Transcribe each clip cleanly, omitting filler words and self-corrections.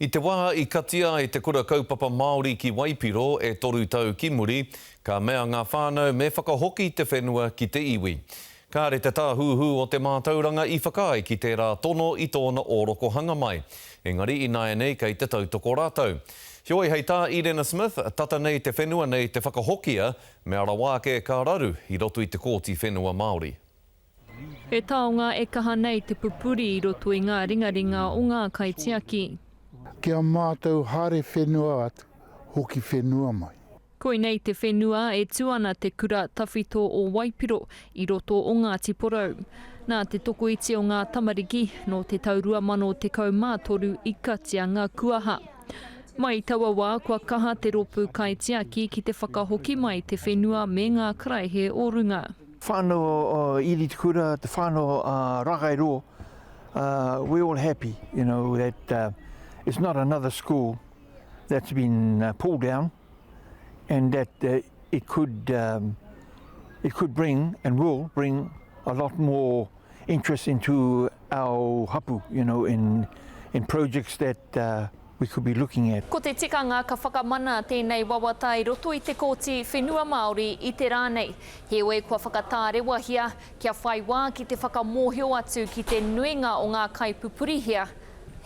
I te wā i katia ai te Kura Kaupapa Māori ki Waipiro e toru tau ki muri, ka mea ngā whānau me whakahoki te whenua ki te iwi. Kāre te Tāhuhu o te Mātauranga i whakaae ki tērā tono i tōna ōrokohanga mai. Engari ināianei kei te tautoko rātou. Heoi hei tā Irena Smith, tata nei te whenua nei te whakahokia, mea rawa ake ka raru i roto i te Kōti Whenua Māori. He taonga e kaha nei te pupuri i roto i ngā ringaringa o ngā kaitiaki. Ki a mātou haere whenua atu, hoki whenua mai. Koinei te whenua e tū ana te kura tawhito o Waipiro i roto o Ngāti Porou. Nā te tokoiti o ngā tamariki, nō te tau 2013 i katia ngā kuaha. Mai i taua wā kua kaha te rōpū kaitiaki ki te whakahoki mai te whenua me ngā karaehe o runga. Whānau o Iritikura, te whānau a Rākairoa, we're all happy, you know, that it's not another school that's been pulled down and that it could, it could bring and will bring a lot more interest into our hapu, you know, in, in projects that we could be looking at. Ko te tikanga ka whakamana tēnei wawata i roto i te Kōti Whenua Māori i te rā nei. Heoi kua whakatārewahia kia whai wā ki te whakamōhio atu ki te nuinga o ngā kaipupurihea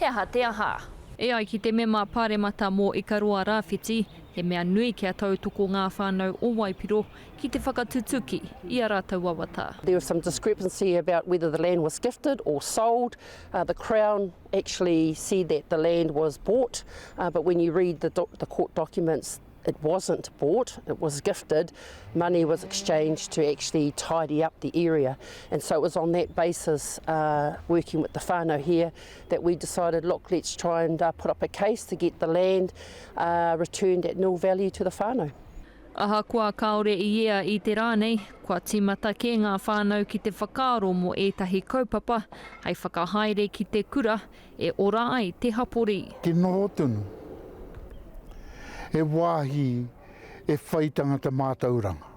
he aha te aha. E ai ki te mema Pāremata mō Ikaroa Rāwhiti, he mea nui kia tautoko ngā whānau o Waipiro ki te whakatutuki i a rātou wawata. There was some discrepancy about whether the land was gifted or sold. The Crown actually said that the land was bought, but when you read the, the court documents, it wasn't bought, it was gifted. Money was exchanged to actually tidy up the area. And so it was on that basis, uh, working with the whānau here, that we decided, look, let's try and uh, put up a case to get the land uh, returned at nil value to the whānau. Ahakoa kāore i ea i te rā nei, kua tīmata kē ngā whānau ki te whakaaro mō ētahi kaupapa hei whakahaere ki te kura e ora ai te hapori. Te noho tonu, he wāhi e whai tangata mātauranga.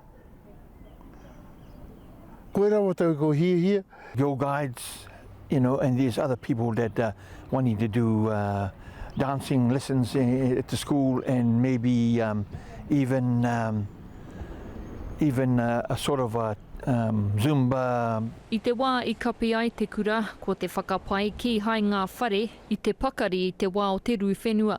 Koe rawa tau ko hiahia. Girl Guides, you know, and there's other people that are wanting to do uh, dancing lessons at the school and maybe um, even um, even a, a sort of a um, Zumba. I te wā i kapi ai te kura, ko te whakapae kīhai ngā whare i te pakari i te wā o te rū whenua.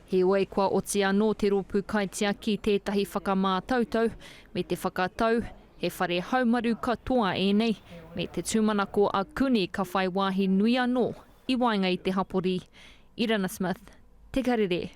Heoi, kua oti anō te rōpū kaitiaki tētahi whakamātautau me te whakatau he whare haumaru katoa ēnei, me te tūmanako a Kuni ka whai wāhi nui anō i waenga i te hapori. Irana Smith, Te Karere.